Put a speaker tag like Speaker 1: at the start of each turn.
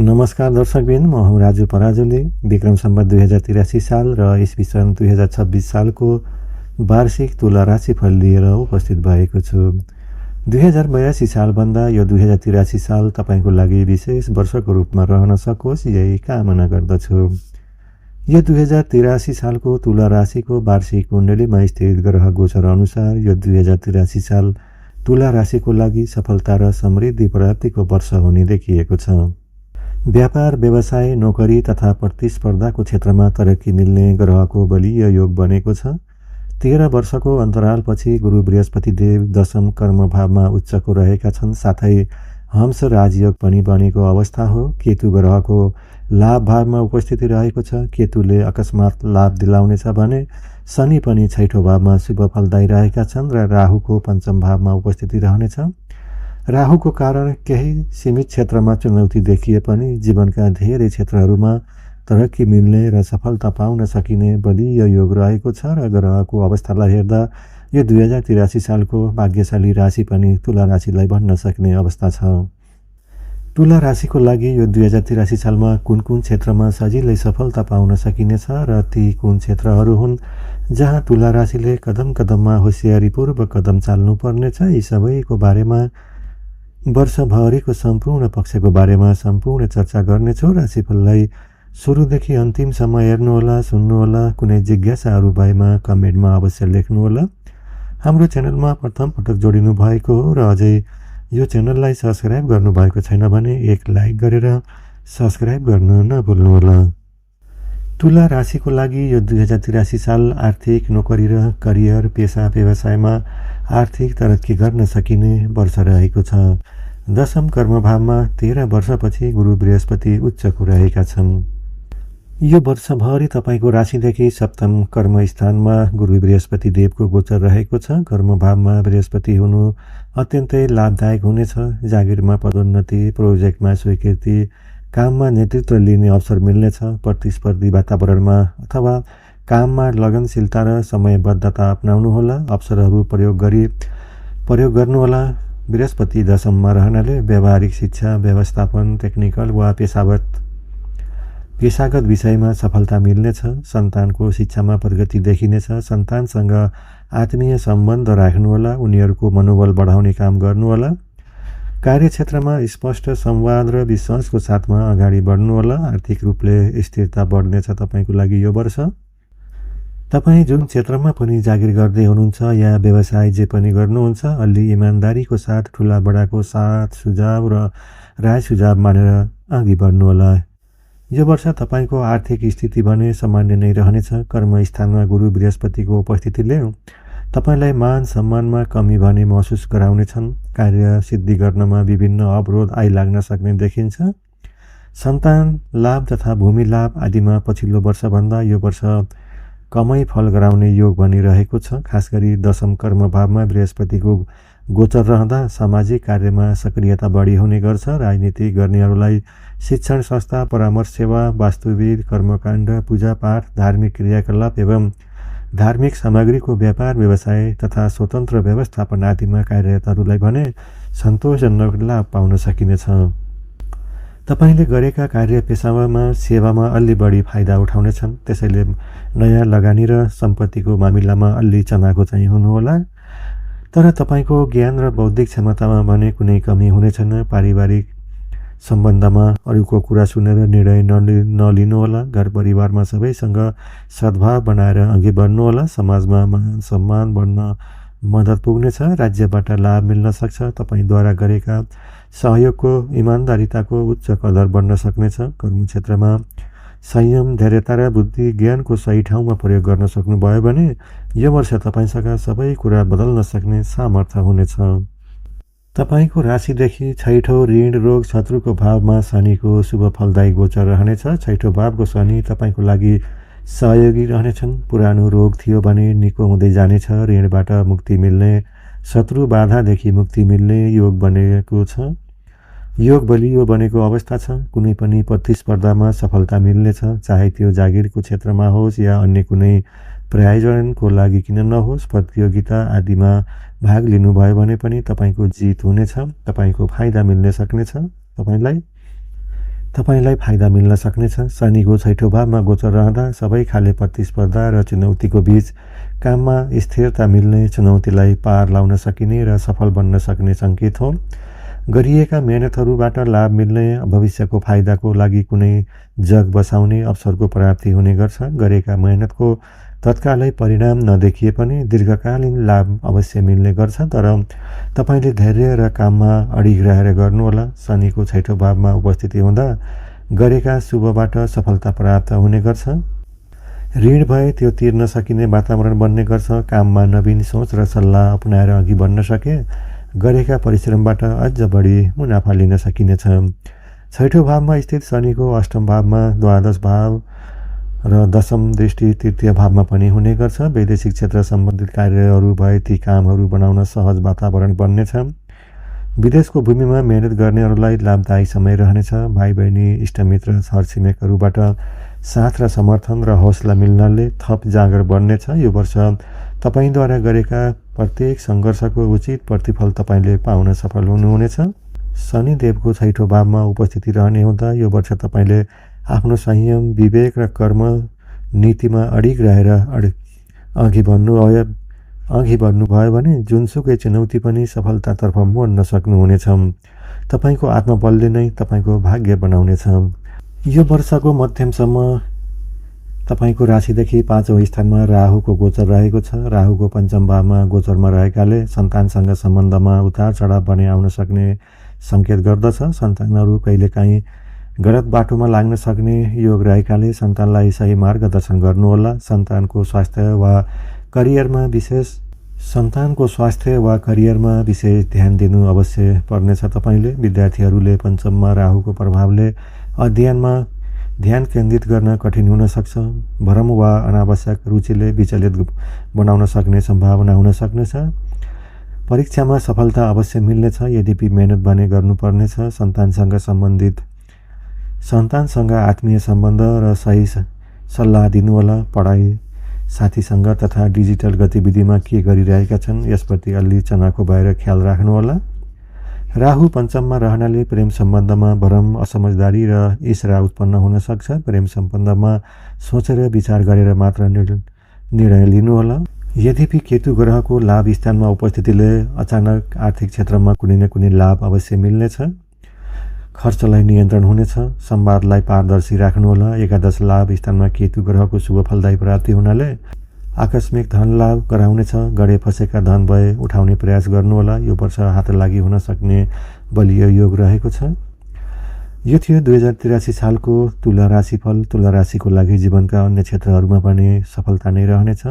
Speaker 1: नमस्कार दर्शकबिन, म हुँ राजु पराजुली। विक्रम सम्वत 2083 साल र ईस्वी सन् 2026 सालको वार्षिक तुला राशिफल लिएर उपस्थित भएको छु। 2082 सालभन्दा यो 2083 साल तपाईँको लागि विशेष वर्षको रूपमा रहन सकोस्, यही कामना गर्दछु। यो 2083 सालको तुला राशिको वार्षिक कुण्डलीमा स्थित ग्रह गोचर अनुसार यो 2083 साल तुला राशिको लागि सफलता र समृद्धि प्राप्तिको वर्ष हुने देखिएको छ। व्यापार, व्यवसाय, नोकरी तथा प्रतिस्पर्धाको क्षेत्रमा तरक्की मिल्ने ग्रहको बलिय योग बनेको छ। 13 वर्षको अन्तरालपछि गुरु बृहस्पति देव दशम कर्मभावमा उच्चको रहेका छन्। साथै हंस राजयोग पनि बनेको अवस्था हो। केतु ग्रहको लाभ भावमा उपस्थिति रहेको छ। केतुले अकस्मात लाभ दिलाउनेछ भने शनि पनि छैठौँ भावमा शुभ फलदायी रहेका छन् र राहुको पञ्चम भावमा उपस्थिति रहनेछ। राहुको कारण केही सीमित क्षेत्रमा चुनौती देखिए पनि जीवनका धेरै क्षेत्रहरूमा तरक्की मिल्ने र सफलता पाउन सकिने बलिय योग रहेको छ र ग्रहको अवस्थालाई हेर्दा यो 2083 सालको भाग्यशाली राशि पनि तुला राशिलाई भन्न सक्ने अवस्था छ। तुला राशिको लागि यो 2083 सालमा कुन कुन क्षेत्रमा सजिलै सफलता पाउन सकिनेछ र ती कुन क्षेत्रहरू हुन् जहाँ तुला राशिले कदम कदममा होसियारीपूर्वक कदम चाल्नुपर्नेछ, यी सबैको बारेमा वर्षभरिको सम्पूर्ण पक्षको बारेमा सम्पूर्ण चर्चा गर्नेछु। राशिफललाई सुरुदेखि अन्तिमसम्म हेर्नुहोला, सुन्नुहोला। कुनै जिज्ञासाहरू भएमा कमेन्टमा अवश्य लेख्नुहोला। हाम्रो च्यानलमा प्रथम पटक जोडिनु भएको हो र अझै यो च्यानललाई सब्सक्राइब गर्नुभएको छैन भने एक लाइक गरेर सब्सक्राइब गर्न नभुल्नुहोला। तुला राशिको लागि यो 2083 साल आर्थिक, नोकरी र करियर, पेसा, व्यवसायमा आर्थिक तरक्की गर्न सकिने वर्ष रहेको छ। दशम कर्मभावमा 13 वर्षपछि गुरु बृहस्पति उच्चको रहेका छन्। यो वर्षभरि तपाईँको राशिदेखि सप्तम कर्मस्थानमा गुरु बृहस्पति देवको गोचर रहेको छ। कर्मभावमा बृहस्पति हुनु अत्यन्तै लाभदायक हुनेछ। जागिरमा पदोन्नति, प्रोजेक्टमा स्वीकृति, काममा नेतृत्व लिने अवसर मिल्नेछ। प्रतिस्पर्धी वातावरणमा अथवा काममा लगनशीलता र समयबद्धता अपनाउनुहोला। अवसरहरू प्रयोग गर्नुहोला। बृहस्पति दशममा रहनाले व्यावहारिक शिक्षा, व्यवस्थापन, टेक्निकल वा पेशागत विषयमा सफलता मिल्नेछ। सन्तानको शिक्षामा प्रगति देखिनेछ। सन्तानसँग आत्मीय सम्बन्ध राख्नुहोला। उनीहरूको मनोबल बढाउने काम गर्नुहोला। कार्यक्षेत्रमा स्पष्ट संवाद र विश्वासको साथमा अगाडि बढ्नुहोला। आर्थिक रूपले स्थिरता बढ्नेछ तपाईँको लागि यो वर्ष। तपाईँ जुन क्षेत्रमा पनि जागिर गर्दै हुनुहुन्छ या व्यवसाय जे पनि गर्नुहुन्छ, अलि इमान्दारीको साथ ठुला बडाको साथ सुझाव र राय सुझाव मानेर अघि बढ्नुहोला। यो वर्ष तपाईँको आर्थिक स्थिति भने सामान्य नै रहनेछ। कर्मस्थानमा गुरु बृहस्पतिको उपस्थितिले तपाईँलाई मान सम्मानमा कमी भने महसुस गराउनेछन्। कार्य सिद्धि गर्नमा विभिन्न अवरोध आइलाग्न सक्ने देखिन्छ। सन्तान लाभ तथा भूमि लाभ आदिमा पछिल्लो वर्षभन्दा यो वर्ष कमै फल गराउने योग भनिरहेको छ। खास गरी दशम कर्मभावमा बृहस्पतिको गोचर रहँदा सामाजिक कार्यमा सक्रियता बढी हुने गर्छ। राजनीति गर्नेहरूलाई शिक्षण संस्था, परामर्श सेवा, वास्तुविद, कर्मकाण्ड, पूजापाठ, धार्मिक क्रियाकलाप एवं धार्मिक सामग्रीको व्यापार, व्यवसाय तथा स्वतन्त्र व्यवस्थापन आदिमा कार्यरतहरूलाई भने सन्तोषजनक लाभ पाउन सकिनेछ। तपाईँले गरेका कार्य पेसामा सेवामा अलि बढी फाइदा उठाउनेछन्। त्यसैले नयाँ लगानी र सम्पत्तिको मामिलामा अलि चनाखो चाहिँ हुनुहोला। तर तपाईँको ज्ञान र बौद्धिक क्षमतामा भने कुनै कमी हुनेछैन। पारिवारिक सम्बन्धमा अरूको कुरा सुनेर निर्णय नलिनुहोला। घर परिवारमा सबैसँग सद्भाव बनाएर अघि बढ्नुहोला। समाजमा मान सम्मान बढ्न मद्दत पुग्नेछ। राज्यबाट लाभ मिल्न सक्छ। तपाईँद्वारा गरेका सहयोगको, इमान्दारिताको उच्च कदर बढ्न सक्नेछ। कर्मक्षेत्रमा संयम, धैर्यता र बुद्धि ज्ञानको सही ठाउँमा प्रयोग गर्न सक्नुभयो भने यो वर्ष तपाईँसँग सबै कुरा बदल्न सक्ने सामर्थ्य हुनेछ। तपाईँको राशिदेखि छैठौँ ऋण, रोग, शत्रुको भावमा शनिको शुभ फलदायी गोचर रहनेछ। छैठौँ भावको शनि तपाईँको लागि सहयोगी रहनेछन्। पुरानो रोग थियो भने निको हुँदै जानेछ। ऋणबाट मुक्ति मिल्ने, शत्रु बाधादेखि मुक्ति मिल्ने योग बनेको छ। योग बलियो बनेको अवस्था छ। कुनै पनि प्रतिस्पर्धामा सफलता मिल्नेछ। चाहे त्यो जागिरको क्षेत्रमा होस् या अन्य कुनै प्रायोजनको लागि किन नहोस्, प्रतियोगिता आदिमा भाग लिनुभयो भने पनि तपाईँको जित हुनेछ। तपाईँको फाइदा मिल्न सक्नेछ। तपाईँलाई तपाईँलाई फाइदा मिल्न सक्नेछ। शनिको छैठौँ भावमा गोचर रहँदा सबै खाले प्रतिस्पर्धा र चुनौतीको बीच काममा स्थिरता मिल्ने, चुनौतीलाई पार लाउन सकिने र सफल बन्न सक्ने सङ्केत हो। गरिएका मेहनतहरूबाट लाभ मिल्ने, भविष्यको फाइदाको लागि कुनै जग बसाउने अवसरको प्राप्ति हुने गर्छ। गरेका मेहनतको तत्कालै परिणाम नदेखिए पनि दीर्घकालीन लाभ अवश्य मिल्ने गर्छ, तर तपाईँले धैर्य र काममा अडिग रहेर गर्नुहोला। शनिको छैठौँ भावमा उपस्थिति हुँदा गरेका शुभबाट सफलता प्राप्त हुने गर्छ। ऋण भए त्यो तिर्न सकिने वातावरण बन्ने गर्छ। काममा नवीन सोच र सल्लाह अपनाएर अघि बढ्न सके गरेका परिश्रमबाट अझ बढी मुनाफा लिन सकिनेछ। छैठौँ भावमा स्थित शनिको अष्टम भावमा द्वादश भाव र दशम दृष्टि तृतीय भावमा पनि हुने गर्छ। वैदेशिक क्षेत्र सम्बन्धित कार्यहरू भए ती कामहरू बनाउन सहज वातावरण बन्नेछ। विदेशको भूमिमा मेहनत गर्नेहरूलाई लाभदायी समय रहनेछ। भाइ बहिनी, इष्टमित्र, छरछिमेकहरूबाट साथ र समर्थन र हौसला मिल्नाले थप जाँगर बढ्नेछ। यो वर्ष तपाईँद्वारा गरेका प्रत्येक सङ्घर्षको उचित प्रतिफल तपाईँले पाउन सफल हुनुहुनेछ। शनिदेवको छैठौँ भावमा उपस्थिति रहने हुँदा यो वर्ष तपाईँले आफ्नो संयम, विवेक र कर्म नीतिमा अडिग रहेर अघि बढ्नुभयो भने जुनसुकै चुनौती पनि सफलतातर्फ मोड्न सक्नुहुनेछ। तपाईँको आत्मबलले नै तपाईँको भाग्य बनाउनेछ। यो वर्षको मध्यमसम्म तपाईँको राशिदेखि 5औँ स्थानमा राहुको गोचर रहेको छ। राहुको पञ्चम भावमा गोचरमा रहेकाले सन्तानसँग सम्बन्धमा उतार चढाव भने आउन सक्ने सङ्केत गर्दछ। सन्तानहरू कहिलेकाहीँ गलत बाटोमा लाग्न सक्ने योग रहेकाले सन्तानलाई सही मार्गदर्शन गर्नुहोला। सन्तानको स्वास्थ्य वा करियरमा विशेष ध्यान दिनु अवश्य पर्नेछ। तपाईँले विद्यार्थीहरूले पञ्चममा राहुको प्रभावले अध्ययनमा ध्यान केन्द्रित गर्न कठिन हुन सक्छ। भ्रम वा अनावश्यक रुचिले विचलित बनाउन सक्ने सम्भावना हुन सक्नेछ। परीक्षामा सफलता अवश्य मिल्नेछ, यद्यपि मेहनत भने गर्नुपर्नेछ। सन्तानसँग आत्मीय सम्बन्ध र सही सल्लाह दिनुहोला। पढाइ, साथीसँग तथा डिजिटल गतिविधिमा के गरिरहेका छन् यसप्रति अलि चनाखो भएर ख्याल राख्नुहोला। राहु पञ्चममा रहनाले प्रेम सम्बन्धमा भ्रम, असमझदारी र ईर्ष्या उत्पन्न हुन सक्छ। प्रेम सम्बन्धमा सोचेर विचार गरेर मात्र निर्णय लिनुहोला। यद्यपि केतु ग्रहको लाभ स्थानमा उपस्थितिले अचानक आर्थिक क्षेत्रमा कुनै न कुनै लाभ अवश्य मिल्नेछ। खर्चलाई नियन्त्रण हुनेछ। संवादलाई पारदर्शी राख्नुहोला। एकादश लाभ स्थानमा केतु ग्रहको शुभ फलदायी प्राप्ति हुनाले आकस्मिक धन लाभ गराउनेछ। गडे फसेका धन भए उठाउने प्रयास गर्नुहोला। यो वर्ष हात लागि हुन सक्ने बलियो योग रहेको छ। यो थियो 2083 सालको तुला राशिफल। तुला राशिको लागि जीवनका अन्य क्षेत्रहरूमा पनि सफलता नै रहनेछ।